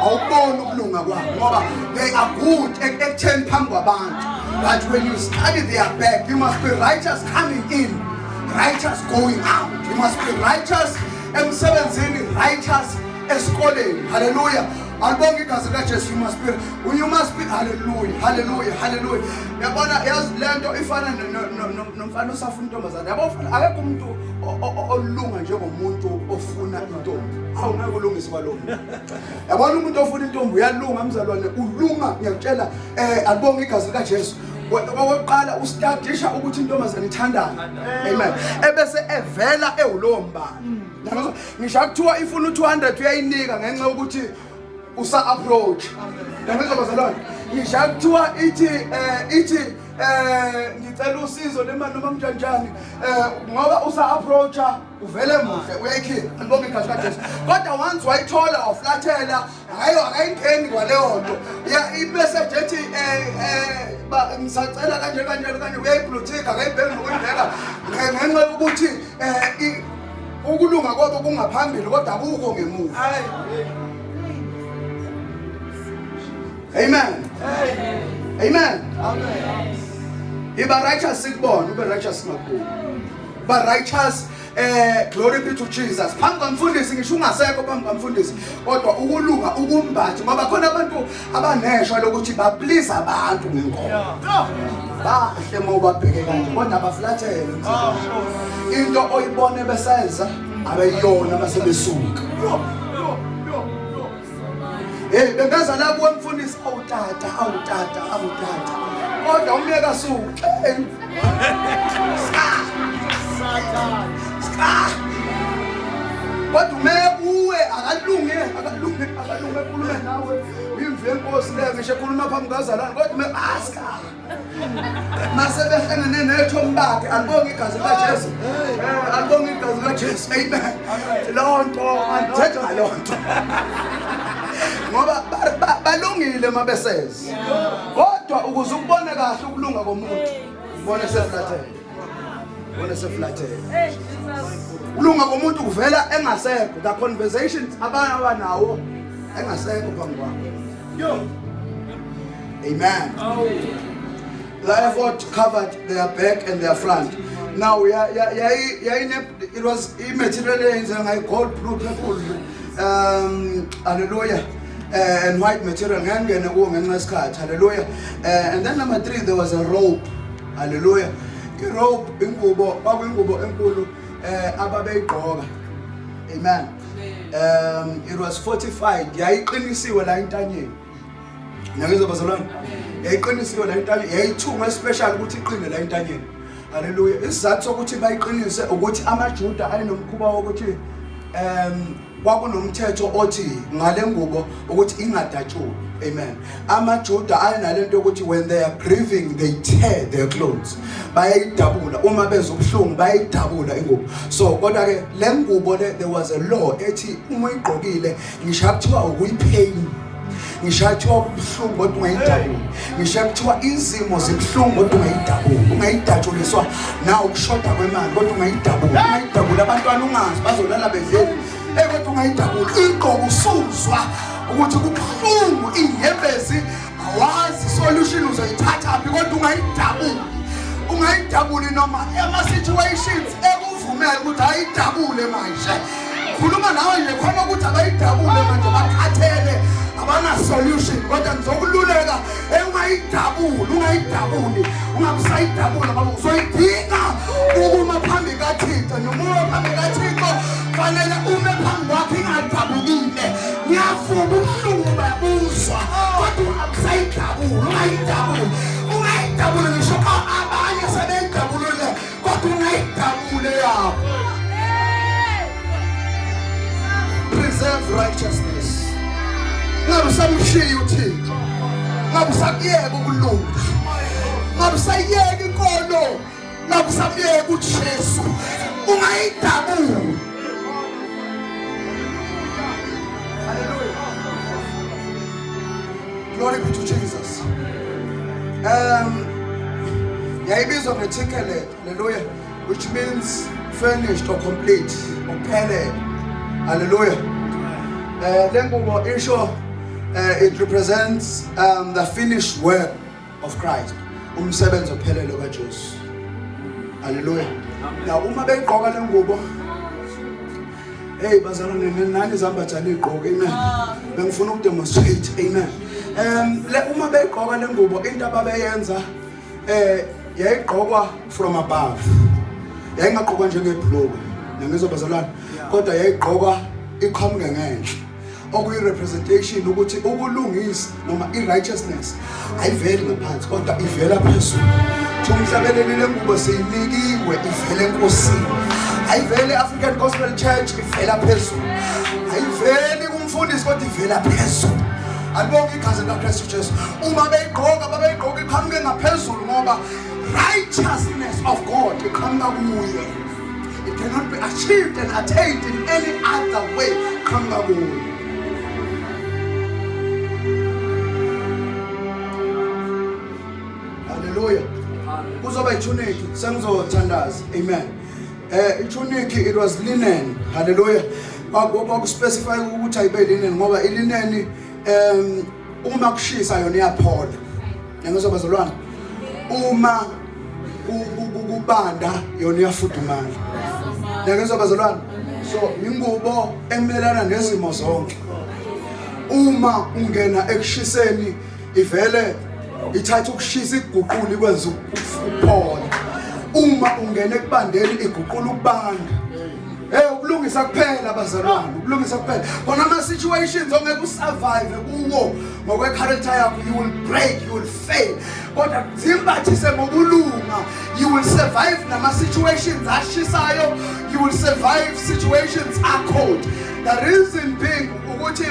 awuboni ukulunga kwabo, ngoba they are good ekutheni phambi kwabantu, but when you study their back, you must be righteous coming in, righteous going out. You must be righteous emsebenzini, righteous esikoleni. Hallelujah. Alibonga igazi likaJesu. You must be, hallelujah, hallelujah, hallelujah. Yabona, yazi lento ifana nomfana osafuna intombazane. Yabo, ufana, akekho umuntu olunga njengomuntu ofuna intombi. Awu, ngeke ulungise kwalowo muntu. Yabona, umuntu ofuna intombi uyalunga, mzalwane, ulunga, ngiyakutshela. Alibonga igazi likaJesu. Okokuqala ustadisha ukuthi intombazane ithandani, amen, ebese evela ewulowo mbala. Yabona, ngisho kuthiwa ifuna u200, uyayinika ngenxa yokuthi usa approach. Yabona bazalwane, ngisho kuthiwa ithi ngicela usizo lemali noma mnjanjani, ngoba usa approacha, uvele muhle, uyayikhipha. Alibonga igazi kaJesu. Kodwa once wayithola, waflathela, hayi, akayingeni kwaleyo nto. Ya, imessage ethi ba ngisacela kanje kanje kanje, uyayiblutika, akayibheki nokuyibheka, ngenxa yokuthi ukulunga kwabo kungaphambili kodwa akukho ngemuva. Amen, amen. Iba righteous sikubona, ube righteous singakuboni. Ba righteous. Glory be to Jesus. Phambi kwamfundisi, ngisho ungasekho phambi kwamfundisi, kodwa ukulunga ukumbathe, ngoba khona abantu abaneshwa lokuthi baplease abantu ngenkolo. Bahle uma ubabheke kanje, kodwa baflathele into oyibone besenza abeyona basebesuka. Hey, bengeza la kuwe mfundisi, awutata, awutata, awutata, kodwa umyeka suke. Ska ska, kodwa ume kuwe akalunge, akalunge, akalunge, ekhulume nawe imvu yenkosi leyo, ngisho ekhuluma phambi kazalwane, kodwa ume aska mase behlangene nethomi bakhe. Alibonge igazi likaJesu. Alibonge igazi likaJesu. Amen. Loo nto andithethi ngaloo nto, ngoba balungile uma beseza, kodwa ukuze ukubone kahle ukulunga komuntu, ubone seflathele, ubone seflathele. Ukulunga komuntu kuvela engasekho, the conversations abanye abanawo engasekho phambi kwakho. Amen. The ephod covered their back and their front. Now yayine it was i-material eyenziwe ngayo gold, blue, purple, hallelujah, and white material. Ngeke ngene kuwo ngenxa yesikhathi. Hallelujah. And then number 3, there was a robe. Hallelujah. I-robe, ingubo, kwakuyingubo enkulu ababeyigqoka. Amen. It was fortified. Yayiqinisiwe la entanyeni. Niyangizwa bazalwane? Yayiqinisiwe la entanyeni, yayithungwe special ukuthi iqine la entanyeni. Hallelujah. Isizathu sokuthi bayiqinise ukuthi amaJuda ayenomkhuba wokuthi kwakunomthetho othi ngale ngubo ukuthi ingadatshulwa. Amen. AmaJuda ayenalento yokuthi when they are grieving they tear their clothes. Bayayidabula uma bezwa ubuhlungu, bayayidabula ingubo. So kodwa ke le ngubo le, there was a law ethi uma uyigqokile, ngisho kuthiwa ukuyipain, ngisho kuthiwa kubuhlungu, kodwa ungayidabuli. Ngisho kuthiwa izimo zibuhlungu, kodwa ungayidabuli. Ungayidatshuliswa na ukushoda kwemali, kodwa ungayidabuli. Ungayidabuli abantwana, ungazi bazolala bedleni, kodwa ungayidabuli. Igqoka usuzwa ukuthi kubuhlungu, inyembezi, awazi solution uzoyithatha phi, kodwa ungayidabuli. Ungayidabuli noma ama-situations ekuvumela ukuthi ayidabule manje. Khuluma nawe nje khona ukuthi abayidabule manje, bakhathele, abana-solution, kodwa ngizokululeka, ungayidabuli, ungayidabuli, ungabusayidabula, ngoba uzoyidinga ukuma phambi kaThixo. Noma ume phambi kaThixo, fanele ume phambi kwakhe ingadabukile. Ngiyavuma, ubuhlungu bayabuzwa, kodwa ungabusayidabuli. Ungayidabuli, ungayidabuli ngisho abanye sebeyidabulile, kodwa ungayidabule yakho. Preserve righteousness. Ngabe usamshiya uThixo, ngabe usakuyeka ukulunga, ngabe usayiyeka inkolo, ngabe usamyeka uJesu, ungayidabuli. Hallelujah. Glory be to Jesus. Yayibizwa nge-tikelet, hallelujah, which means finished or complete, uphelele. Hallelujah. Le ngubo isho, it represents the finished work of Christ. Umsebenzi ophelele kaJesu. Hallelujah. Now uma beyigqoka le ngubo, hey bazalwane, nani izambatha niyigqoke, amen. Bengifuna ukudemonstrate, amen. Le uma beyigqoka le ngubo, into ababeyenza, yayigqokwa from above. Yayingagqokwa njengebhulukwe. Niyangizwa bazalwane? Kodwa yayigqokwa iqhamuke ngenhla. Okuyi-representation ukuthi ukulungisa noma i-righteousness ayiveli ngaphansi, kodwa ivela phezulu. Thi umhlabeleli, le ngubo seyinikiwe, ivele enkosini. Ayiveli African Gospel Church, ivela phezulu. Ayiveli kumfundisi, kodwa ivela phezulu. Alibonke igazi likaKristu Jesu. Uma beyigqoka, babeyigqoka iqhamuke ngaphezulu, ngoba righteousness of God iqhamuka kuye. It cannot be achieved and attained in any other way. Qhamuka kuye. Hallelujah. Kuzoba itunic, sengizothandaza. Amen. Itunic, it was linen. Hallelujah. Kwakuspecify ukuthi ayibe linen ngoba ilinen, uma kushisa yona iyaphola. Ngiyangizwa bazalwane? Uma kubanda yona iyafudumala. Ngiyangizwa bazalwane? So ingubo emelana nezimo zonke. Uma ungena ekushiseni, ivele ithatha ukushisa iguqule ikwenza ukuphola. Uma ungena ekubandeni, iguqula ukubanda. Hey, ukulungisa kuphela bazalwane, ukulungisa kuphela. Khona ama situations ongeke usurvive kuwo ngokwe character yakho, you will break, you will fail. Kodwa zimbathise ngokulunga, you will survive nama situations ashisayo, you will survive situations are cold. The reason being ukuthi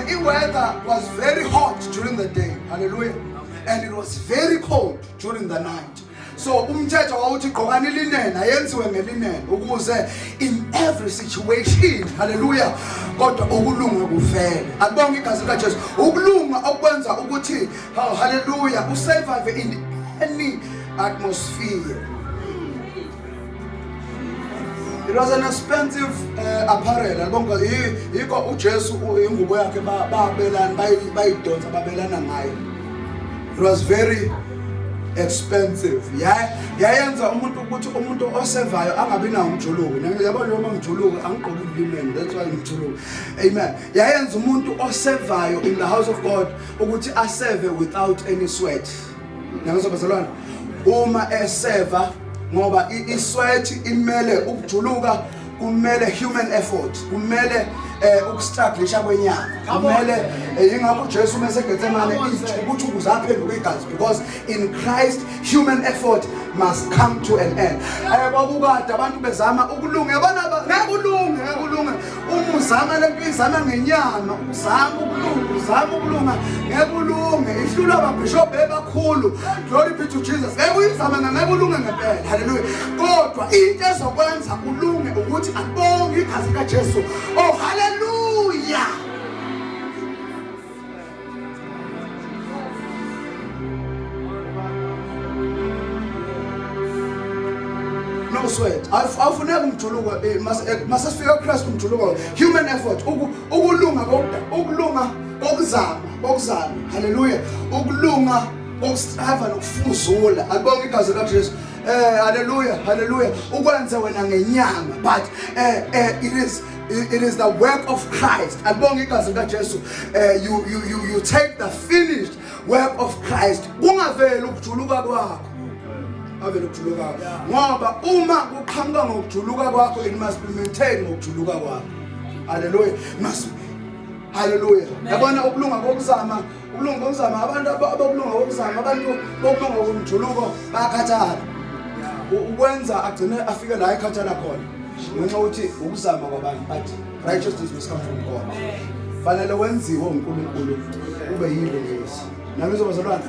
i-weather was very hot during the day. Hallelujah. And it was very cold during the night. So umthetho wawuthi gqokani linen, ayenziwe ngelinen ukuze in every situation, hallelujah, kodwa ukulunga kuvele. Akubonge igazi likaJesu. Ukulunga okwenza ukuthi, oh, hallelujah, usurvive in any atmosphere. It was an expensive apparel. Alibonga yikho uJesu ingubo yakhe babelana, bayidonsa, babelana ngayo. It was very Expensive. Yayenza umuntu ukuthi umuntu osevayo angabi nawo umjuluko. Yabo noma ngijuluka angigqoki linen, that's why ngijuluka. Amen. Yayenza umuntu osevayo in the house of God ukuthi aseve without any sweat. Niyangizwa bazalwane? Uma eseva ngoba isweat imele ukujuluka, kumele human effort, kumele ukustrugglisha kwenyama, kumele yingakho uJesu uma eseGetsemane ukuthi ukuze aphenduke igazi, because in Christ human effort must come to an end. Kwakukade abantu bezama ukulunga, yabona, ngeke ulunge, ngeke ulunge uma uzama lento izama ngenyama, uzama ukulunga, uzama ukulunga, ngeke ulunge. Ihlulwa ababhishobhi abakhulu. Glory be to Jesus. Ngeke uyizame, ngeke ulunge ngempela. Haleluya. Kodwa into ezokwenza ulunge ukuthi akubonge igazi likaJesu. Oh haleluya. No sweat. Awufuneki umjuluko, mase sifika kuChrist umjuluko, human effort, ukulunga kokuda, ukulunga kokuzama, kokuzama. Haleluya. Ukulunga kokustrava nokufuzula. Akubonge igazi likaJesu. Haleluya, haleluya. Ukwenze wena ngenyama, but it is the work of Christ. Alibonge igazi likaJesu. You take the finished work of Christ. Kungaveli ukujuluka kwakho. Avele ukujuluka ngoba uma kuqhamuka ngokujuluka kwakho, it must be maintained ngokujuluka kwakho. Hallelujah. Must. Hallelujah. Yabona ukulunga kokuzama, ukulunga kokuzama, abantu abokulunga kokuzama, abantu bokulunga komjuluko bayakhathala. Ukwenza agcine afike la ekhathala khona ngenxa yokuthi ukuzama kwabantu, but righteousness must come from God. Fanele wenziwe uNkulunkulu ube yilungisa. Nami bazalwane,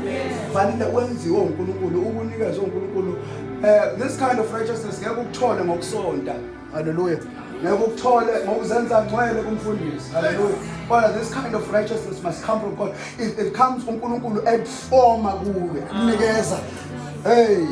fanele wenziwe uNkulunkulu, ukunikezwe uNkulunkulu. This kind of righteousness ngeke ukuthole ngokusonta. Hallelujah. Ngeke ukuthole ngokuzenza ngcwele kumfundisi. Hallelujah. Kodwa this kind of righteousness must come from God. It comes uNkulunkulu ekuforma kuwe, akunikeza. Hey,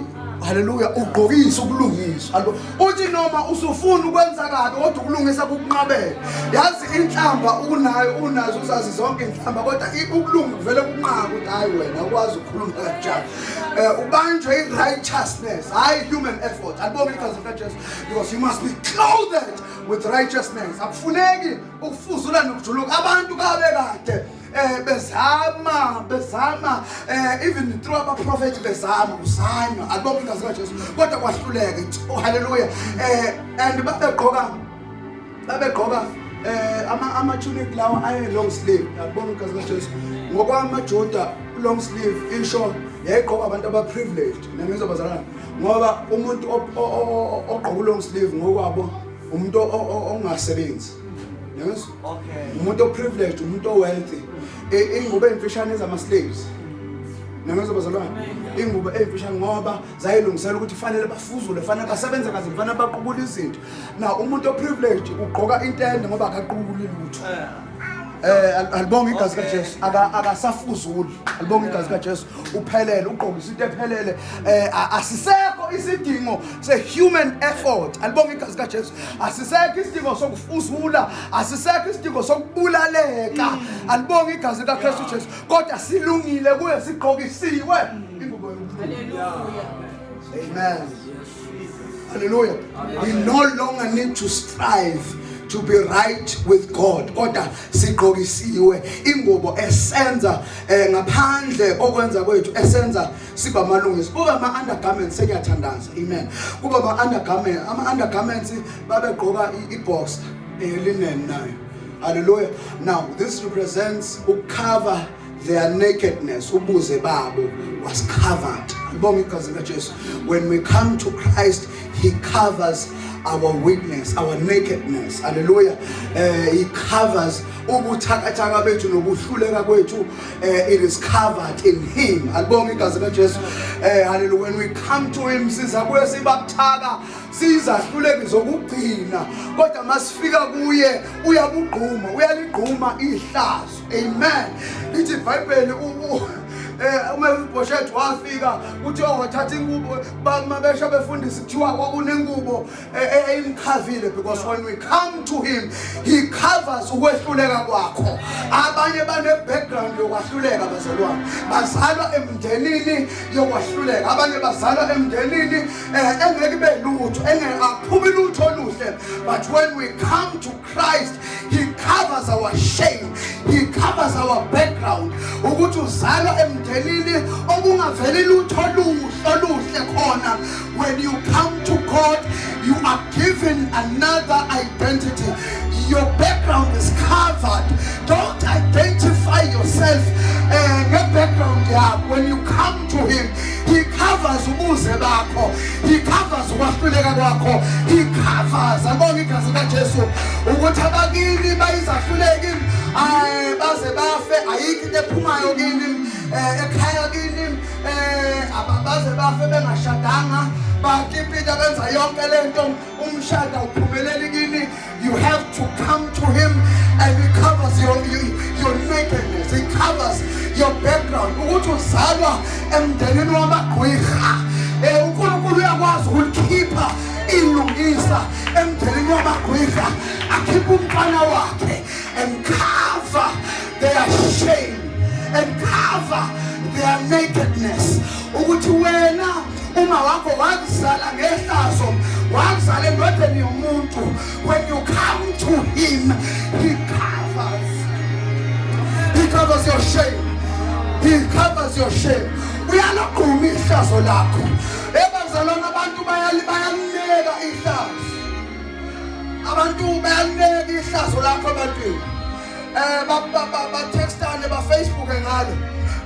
haleluya, ugqokisa ukulungiswa. Uthi noma usufuna ukwenza kabi kodwa ukulungisa kukunqabele. Yazi inhlamba unayo, unazo, uzazi zonke inhlamba, kodwa ukulunga kuvele kunqaba ukuthi hayi wena ukwazi ukukhuluma kanjalo. Ubanjwe i-righteousness, hayi human effort. Alibonge igazi likaJesu, because you must be clothed with righteousness. Akufuneki ukufuzula nokujuluka. Abantu kabe kade bezama even through abaprofeti, bezama kuzanywa. Alibonge igazi likaJesu, kodwa kwahluleka. Oh haleluya. And babegqoka ama tunic lawa aye long sleeve. Alibonge igazi likaJesu. NgokwamaJuda long sleeve isho yayigqoka abantu aba privileged. Nangizwa bazalwane, ngoba umuntu ogqoka long sleeve ngokwabo umuntu ongasebenzi. Nangizwa? Okay. Umuntu oprivileged, umuntu owealthy. Ingubo emfishane ezama slaves. Nangizwa bazalwane, ingubo emfishane ngoba zayilungisela ukuthi fanele bafuzule, fanele basebenze kaze, fanele baqubule izinto. Now umuntu oprivileged ugqoka intende ngoba akaqubuli lutho. Alibonge igazi kaJesu. Akasafuzuli. Alibonge igazi kaJesu. Uphelele, ugqokisa into ephelele. Asisekho isidingo se human effort. Alibonge igazi kaJesu. Asisekho isidingo sokufuzula, asisekho isidingo sokubulaleka. Alibonge igazi likaKristu Jesu. Kodwa silungile kuye, sigqokisiwe ingubo yokulunga. Amen. Hallelujah. We no longer need to strive to be right with God. Kodwa sigqokisiwe ingubo esenza ngaphandle kokwenza kwethu, esenza siba amalungisa. Kuba ama undergarments, sengiyathandaza. Amen. Kuba ama undergarments, ama undergarments babegqoka iboxer linen nayo. Hallelujah. Now this represents ukucover their nakedness. Ubuze babo was covered. Alibonge igazi likaJesu. When we come to Christ, he covers our weakness, our nakedness. Hallelujah. He covers ubuthakathaka bethu nokuhluleka kwethu. It is covered in him. Alibonge igazi likaJesu. Hallelujah. When we come to him, siza kuye sibabuthaka, sizahluleki zokugcina, kodwa masifika kuye uyabugquma, uyaligquma ihlazo. Amen. Lithi iBhayibheli uMefiboshethi wafika kuthiwa wathatha ingubo, mabesha befundisi, kuthiwa kwakunengubo eyimkhavile, because when we come to him, he covers ukwehluleka kwakho. Abanye bane background yokwahluleka, bazalwane, bazalwa emndenini yokwahluleka. Abanye bazalwa emndenini engeke ibe lutho, engeke aphumi lutho oluhle, but when we come to Christ, he covers our shame, he covers our background, ukuthi uzalwa emndenini okungaveli lutho oluhle khona. When you come to God, you are given another identity. Your background is covered. Don't identify yourself nge-background yakho. When you come to him, he covers ubuze bakho, he covers ukwahluleka kwakho, he covers, abonga igazi kaJesu, ukuthi abakini bayizahluleki, baze bafe, ayikho into ephumayo kini, ekhaya kini, ababaze bafe bengashadanga, bakipita, benza yonke lento, umshado awuphumeleli kini. You have to come to him and he covers your nakedness, he covers your background, ukuthi uzalwa emndenini wamagqwirha. uNkulunkulu uyakwazi ukulikhipha ilungisa emndenini wamagqwirha, akhiphe umntwana wakhe and cover their shame and cover their nakedness, ukuthi wena uma wakho wakuzala ngehlazo, wakuzala endodeni yomuntu, when you come to him, he covers, he covers your shame, he covers your shame. Uyalogquma ihlazo lakho. Ebazalwana, abantu bayalineka ihlazo, abantu bayalineka ihlazo lakho ebantwini, ba textane, ba Facebook ngalo,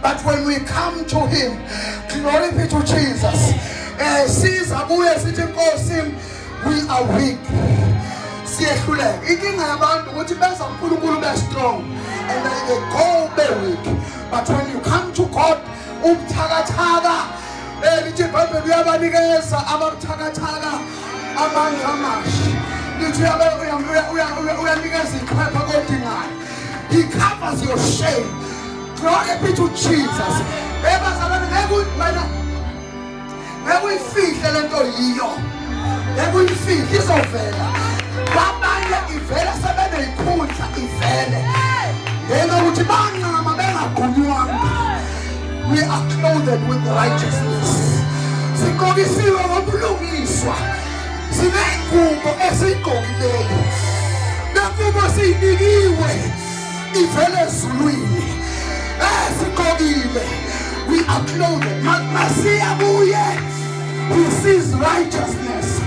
but when we come to him, glory be to Jesus, siza kuye sithi, "Inkosi, we are weak, siyehluleka." Inkinga yabantu ukuthi beza uNkulunkulu be strong and then they go be weak, but when you come to God, ubuthakathaka, lithi iBhayibheli uyabanikeza ababuthakathaka amandla amasha, lithi uyanikeza ikhwepha kodingayo. He covers your shame. Glory be to Jesus. Ebazalwane, ngeke wena, ngeke uyifihle lento yiyo, ngeke uyifihle, izovela. Kwabanye ivela sebeneyikhundla, ivele ngenxa yokuthi bancama bengagqunywanga. We are clothed with righteousness, sigqokisiwe ngobulungiswa, sinengubo esiyigqokileyo. Le ngubo siyinikiwe ivele ezulwini, sigqokile, we are clothed. Masiya kuye, he sees righteousness.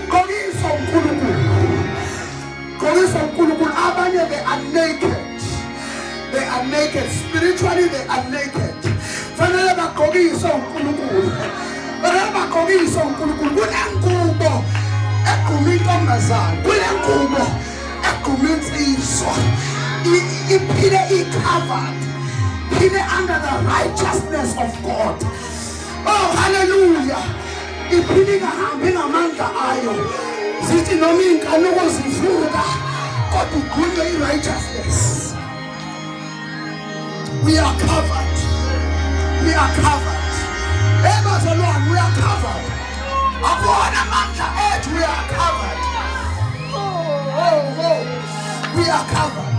Gqokiswa uNkulunkulu, gqokiswa uNkulunkulu. Abanye, they are naked, they are naked spiritually, they are naked. Fanele bagqokiswe uNkulunkulu, fanele bagqokiswe uNkulunkulu. Kunengubo egquma intombazane, kunengubo egquma insizwa, iphile i-covered, phile under the righteousness of God. Oh, hallelujah! Iphile ingahambi ngamandla ayo, zithi noma iy'nkanuko zivuka, kodwa igqunywe i-righteousness. We are covered, we are covered. Ebazalwane, we are covered. Akuwona amandla ethu, we are covered. Oh, we are covered.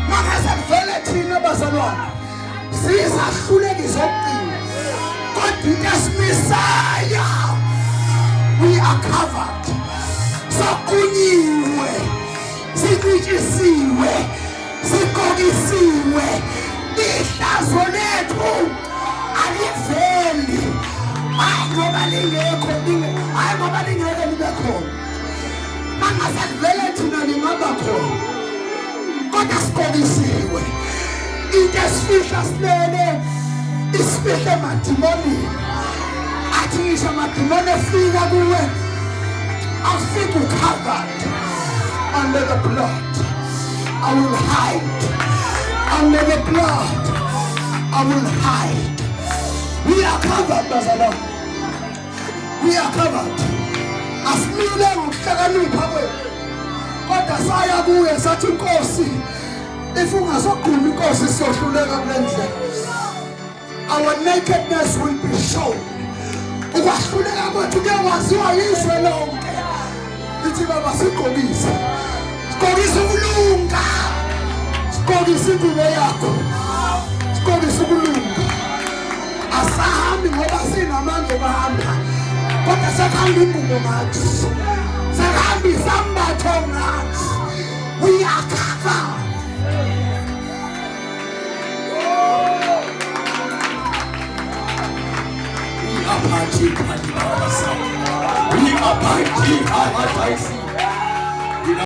Mangase kuvele thina, bazalwane, sizahluleki zokugcina, kodwa into esimisayo, we are covered, sokunyiwe, sincitshisiwe, sigqokisiwe, ihlazo lethu aliveli. Hayi ngoba lingekho, hayi ngoba lingeke libe khona. Mangase kuvele thina, lingaba khona, kodwa sigqokisiwe. Into esifihla silele, isifihle emadimonini. Athi ngisho amadimoni efika kuwe, afike covered under the blood. I will hide under the blood, I will hide. We are covered, bazalwane, we are covered. Asimile ngokuhlakanipha kwethu, kodwa saya kuye sathi, "Inkosi, if ungazogquma, inkosi, siyohluleka kule ndlela." Our nakedness will be shown. Ukwahluleka kwethu kuyakwaziwa yizwe lonke. Ithi baba sigqokise. Sigqokise ukulunga. Sigqokise ingubo yakho. Sigqokise ukulunga. Asahambi ngoba sinamandla okuhamba. Kodwa sekuhamba ingubo ngathi. Sekuhamba isambatho ngathi. We are covered. We are party, party, party. We are party, party.